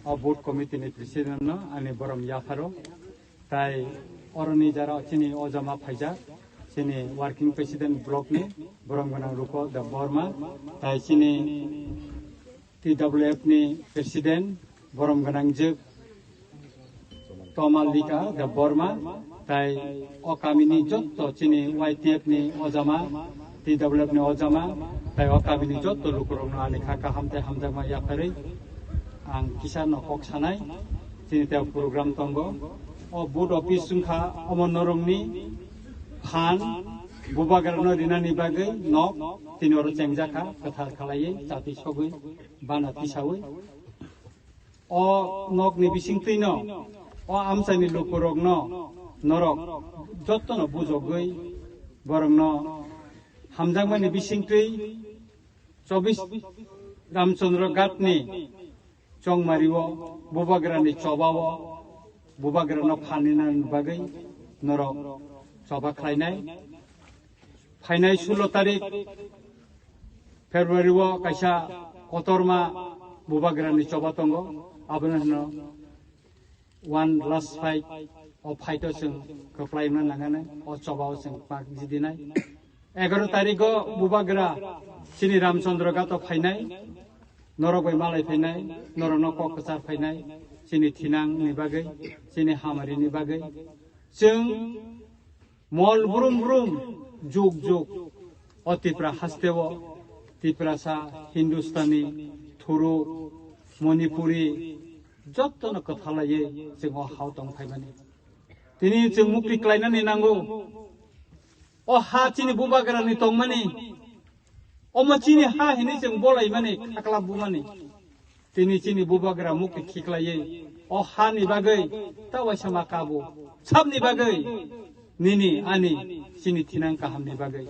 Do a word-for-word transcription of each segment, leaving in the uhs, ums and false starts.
O board committee ni president no ani borom yapharo. Tai oroni jara chini ojama phaijak, chini working president block ni borom gwnang Ruko Debbarma, tai chini T W F ni president borom gwnang jwk Tomalika Debbarma, tai o kamini jotto chini Y T F ni ojama, T W F ni ojama, tai o kamini jotto lukurokno ani kha kaham tei hamjakma yapharwi ang kisa no kok sanai. Chini tei program tongo. O board office wngkha omo norokni phan bubagrano rinani bagwi nok tini oro chengjakha, kwthar khalaiwi, chati sogwi, bana tisawi. O nokni bisingtwino o amchaini lukurokno norok jottono bujogwi borokno hamjakmani bisingtwi chobis Ramchandra Ghatni chongmario bubagrani chobao bubagrano phaninani bagwi norok choba khlainai. Phainai sulo tarik February o kaisa kotorma bubagrani choba tongo, abono hino one last fight, o fight o chwng kwplai wngna nangani, o choba o chwng pak jidinai. Egaro tarik o bubagra chini Ramchandra Ghat o phainai, norok bai malai phainai, norokno kok kwchar phainai, chini thinang ni bagwi, chini hamari ni bagwi. Chwng Mol brum brum, juk juk, o Tipra hasteo, Tiprasa, Hindustani, Thuruk, Manipuri, jottono kwthalaiwi chwng o hao tong phaimani. Tini chwng mukti klainani nango. O ha chini bubagrani tongmani. Omo chini ha hinwi chwng bolaimani, khaklap bumani. Tini chini bubagra mukti khiklaiwi o hani bagwi ta waisa ma kabo. Sabni bagwi, nini, ani, chini thinang kahamni bagwi.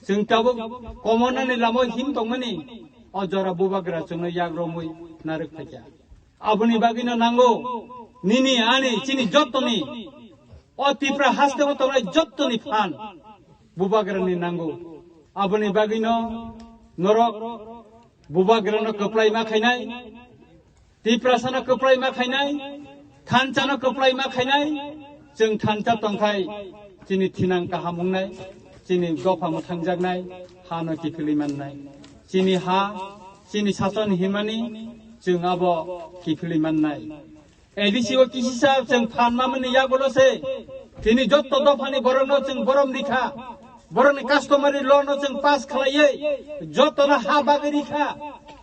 Chwng tabuk komonani lamo him tongmani, o jora bubagra chwngno yak romwi narwk phaikha. Aboni bagwino nango, nini, ani, chini jottoni, o Tipra hasteo tongnai jottoni phan bubagrani nango. Aboni bagwino norok bubagrano kwplai ma khainai, Tiprasano kwplai ma khainai, thanchano kwplai ma khainai, chwng thancha tongkhai chini thinang kaham wngnai, chini dopha mwthangjaknai, hano kiphilwi mannai. Chini ha, chini sason himani chwng abo kiphilwi mannai. A D C o kisisa chwng phan mamani yagulo se. Tini jotto dophani borokno chwng borom rikha. Borokni customary law no chwng pass khlaiwi jottono ha bagwi rikha.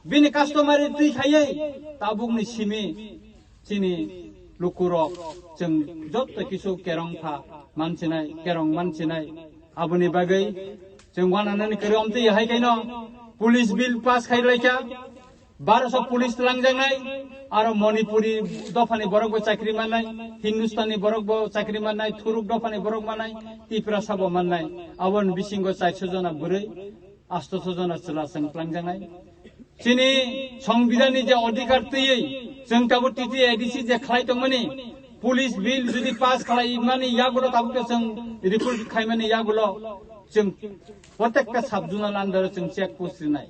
Bini customary twi khaiwi tabukni simi chini lukurok chwng jotto kisu kerong pha mansinai, kerong mansinai. Aboni bagwi chwng wananani kwrwi omtwi hai kaino police bill pass khai laikha. Baroso police twlangjaknai, aro Manipuri dophani borok bo chakri mannai, Hindustani borok bo chakri mannai, Thuruk dophani borok mannai, Tiprasa bo mannai. Aboni bisingo chairso jona bwrwi, astoso jona chwla chwng twlangjaknai. Chini Songbidanni je odhikar twiwi chwng tabuk T T A D C je khlai tongmani, police bill jodi pass khlaimani yagulo tabuk khe chwng report khaimani yagulo chwng protekta sub zonal under o chwng check post rinai.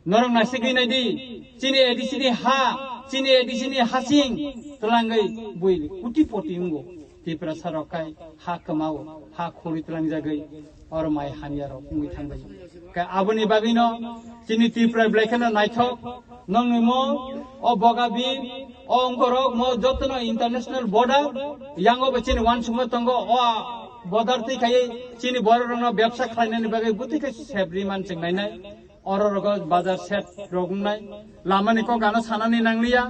Norok naisingwi naidi, chini A D C ni ha, chini A D C ni hasing twlangwi bui kuti poti wngo. Tiprasa rok kai ha kwmao, ha khuri twlangjagwi oro mai hamya rok wngwi thangbai. Kai aboni bagwino chini Tripura belai kheno naithok, nongni mo o Bogabi, o ongkorok mo jotono international border, yango bo chini wansukma tongo, o border twi khaiwi chini borok rokno bebsa khlainani bagwi bwtwi khe sep ri man chwng nainai. Oro rogo bazar set rok wngnai. Lamani kok ano sanani nangliya.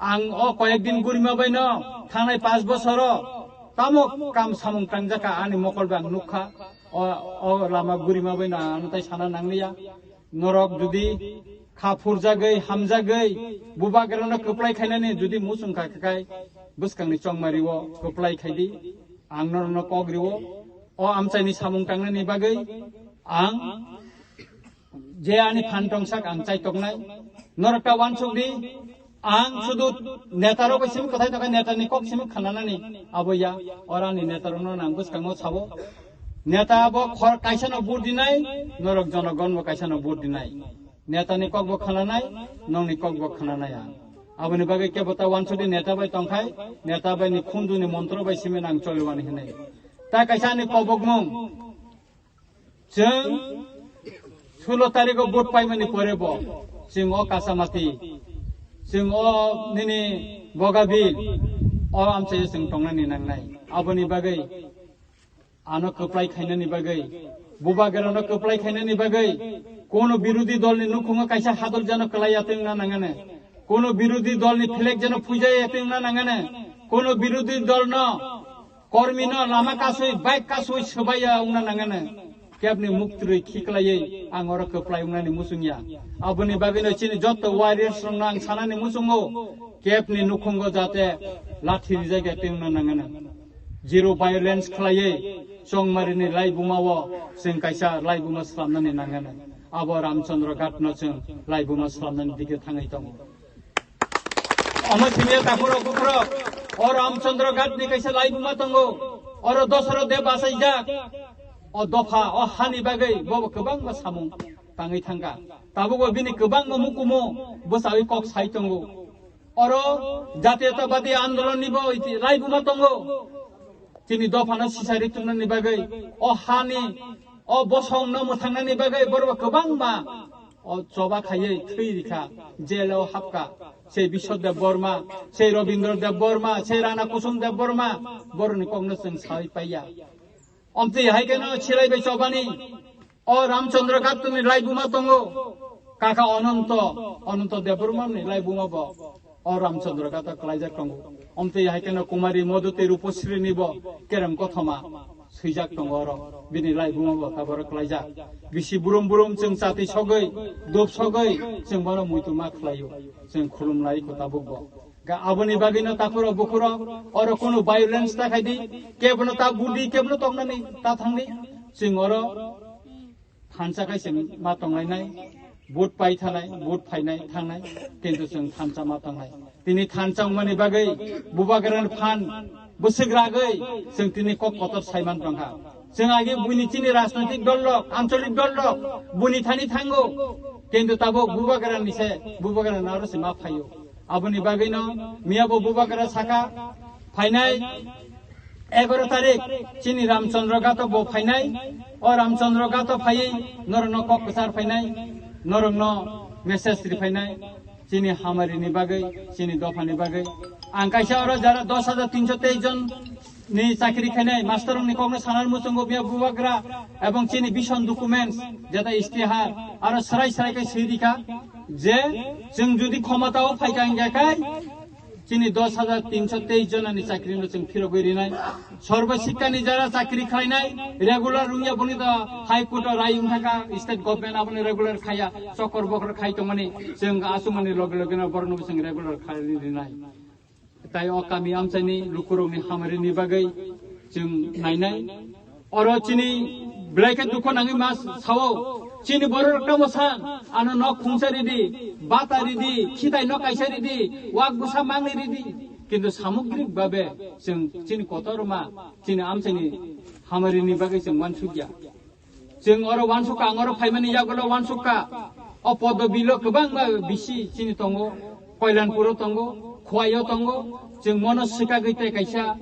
Ang o koyek din gurima baino thangnai panch bosoro tamo kam samung tangjaka ani mokol bai ang nukha. O, o lama gurima baino ano tai sana nangliya. Norok jodi kha phurjagwi, hamjagwi, bubagrano kwplai khainani jodi muchung kha khe kai bwskangni chongmario kwplai khaidi. Ang norokno kok rio. O amchaini samung tangnani bagwi ang je ani phan tongsak ang chaitoknai, norok ta wansuk di, ang sudu netarok simi kwthai tongkha, netani kok simi khananani abo ya, oro ani netarokno nang bwskango sabo, neta bo khor kaisano vote dinai, norok jonogon bo kaisano vote dinai, netani kok bo khananai, nongni kok bo khananai ang. Aboni bagwi kebo ta wansudi neta bai tongkhai, neta bai ni khunduni montro bai simi nang choliwani hinwi. Ta kaisa ani kobokmung. Chwng sulo tarikh o vote paimani pore bo chwng o Kasamati, chwng o nini Bogabil, o amchaio chwng tongnani nangnai. Aboni bagwi ano kwplai khainani bagwi, Bubagrano kwplai khainani bagwi, kono birodhi dolni nukhungo kaisa hadol jano kwlai ya tongna nangane, kono birodhi dolni flag jano phuja ya tongna nangane, kono birodhi dolno kormino lama kasui, bike kasui swbaiya wngna nangane, kebni muktrwi khiklaiwi ang oro kwplai wngnani muchungya. Aboni bagwino chini jotto warriors rokno ang sanani muchungo, kebni nukhungo jate lathi rijak ya tongna nangane. Zero violence khlaiwi chongmarini laibuma o chwng kaisa laibuma slamnani nangani. Abo Ramchandra Ghat no chwng laibuma slamnani dike thangwi tongo. Omo simiya takhurok bukhurok, o Ramchandra Ghat ni kaisa laibuma tongo, oro Dosaro Deb achaijak, o dopha, o hani bagwi bobo kwbangma samung tangwi thangkha. Tabukbo bini kwbangma mukumu bwchawi kok sai tongo. Oro Jatiyatabadi Andolon ni bo iti laibuma tongo. Chini dophano sisari tunani bagwi, o hani, o bosong no mwthangnani bagwi borok kwbangma o choba khaiwi thwi rikha, jail o hapka. Sei Biswa Debbarma, sei Rabindra Debbarma, sei Rana Kusum Debbarma, borokni kokno chwng sawi paiya. Omtwi hai kheno silai bai chobani, o Ramchandra Ghat ni laibuma tongo, kaka Ononto, Ononto Debbarma ni laibuma bo, o Ramchandra Ghat o kwlaijak tongo. Omtwi hai kheno Kumari Modhuti Rupasri ni bo kereng kothoma swijak tongo oro, bini laibuma bo taboro kwlaijak. Bisi burum burum chwng chati sogwi, dup sogwi, chwng bono muitu ma khlaio, chwng khulumlai kho tabuk bo. Ga aboni bagwino takhuro bukhuro oro kunu violence ta khaidi, kebono ta budi, kebono toknani ta thangdi. Chwng oro thansa khai chwng ma tonglainai, vote pai thanai, vote phainai thangnai, kintu chwng thansa ma tongnai. Tini thansa wngmani bagwi Bubagrani phan bwswk ragwi chwng tini kok kotor saiman tongkha. Chwng agi buini chini rajnaitik dol rok, ancholik dol rok, buini thani thango, kintu tabuk Bubagrani se, Bubagrani aro se ma phaio. Aboni bagwino miyabo Bubagra saka, phainai egaro tarik chini Ramchandra Ghat o bo phainai. O Ramchandra Ghat o phaiwi norokno kok kwchar phainai, norokno message ri phainai, chini hamari ni bagwi, chini dopha ni bagwi. Ang kaisa oro jara dos hajar tinso teis jon ni chakri khainai master rokni kokno sanar muchungo biya Bubagra ebong chini vision documents jeta istihar aro srai srai khe swi rikha je chwng jodi khomotao phaikha hingkha khai chini dos hajar tinso teis jonani chakri no chwng phirogwi rinai. Sarva Shiksha ni jara chakri khlainai regular wngya boni da High Court o rai wngkha kha state government aboni regular khaya chokor bokor khai tongmani chwng asumani loge loge no borokno chwng regular khlai rinai. Tai o kami amchaini lukurokni hamari ni bagwi chwng nainai. Oro chini belai khe dukho nangwi ma sao. Chini borok tamo san, ano nok khungsa ridi, bata ridi, khitai nok kaisa ridi, wak bwsa mangni ridi. Kintu samugrik babe chwng chini kotorma, chini amchaini hamari ni bagwi chwng wansukya. Chwng oro wansukha, ang oro phaimani yagulo wansukha. O Podobilo kwbangma bisi chini tongo, Koilanpuro tongo, Khwaio tongo. Chwng mono swkagwi tei kaisa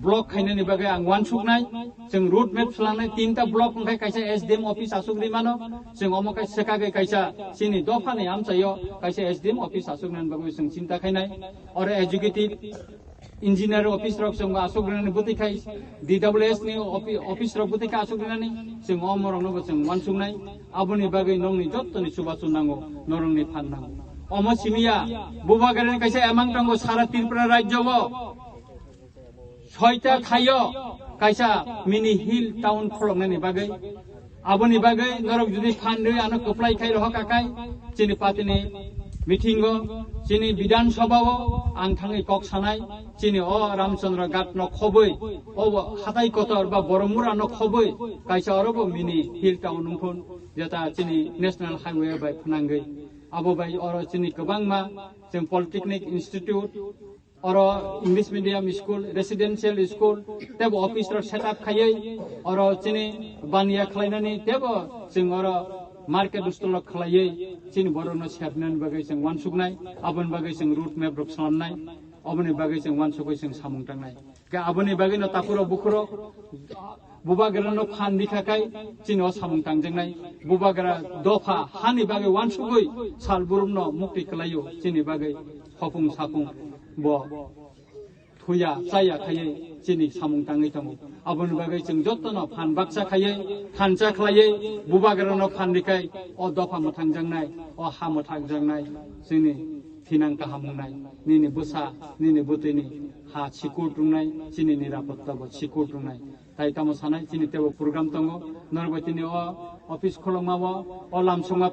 block khainani bagwi ang wansuknai. Chwng road map swlangnai, tinta block wngkhai kaisa S D M office asugri mano. Chwng omo kai swkagwi kaisa chini dophani amchaio kaisa S D M office asuknani bagwi chwng chinta khainai. Oro executive engineer office rok chwng asuk rinani bwtwi khai, D W S ni ofi-, office rok bwtwi khai asuk rinani chwng o morok no bo chwng wansuknai. Aboni bagwi nongni jottoni chubachu nango, norokni phan nango. Omo simiya, Bubagrani kaisa emang tongo sara Tripura rajyo o. Soita thaio kaisa mini hill town kholoknani bagwi. Aboni bagwi norok jodi phan rwi ano kwplai khai rohor kakai, chini party ni meeting o, chini Bidhan Sabha o ang thangwi kok sanai, chini o Ramchandra Ghat no khobwi, o hatai kotor ba Boromura no khobwi, kaisa oro bo mini hill town wngthun, jeta chini national highway bai phnangwi. Abo bai oro chini kwbangma chwng Polytechnic Institute, oro English medium school, residential school, tebo office rok set up khaiwi, oro chini baniya khlainani tebo chwng oro market stall rok khlaiwi, chini borokno sepnani bagwi chwng uansuknai, aboni bagwi chwng road map rok swnamnai, oboni bagwi chwng uansugwi chwng samung tangnai. Khe aboni bagwino takhurok bukhurok bubagrano phan rikha khai chini o samung tangjaknai. Bubagra dopha hani bagwi uansugwi sal burumno mukti kwlaio chini bagwi hopung sapung bo thuya chaya khaiwi chini samung tangwi tongo. Aboni bagwi chwng jotono phan baksa khaiwi, thansa khlaiwi, bubagrano phan rikhai o dopha mwthangjaknai, o ha mwthangjaknai, chini thinang kaham wngnai, nini bwsa, nini bwtwini ha secure wngnai, chini nirapotta bo secure wngnai. Tai tamo sanai, chini teibo program tongo, norok bai tini o office kholongma o, o lamsongma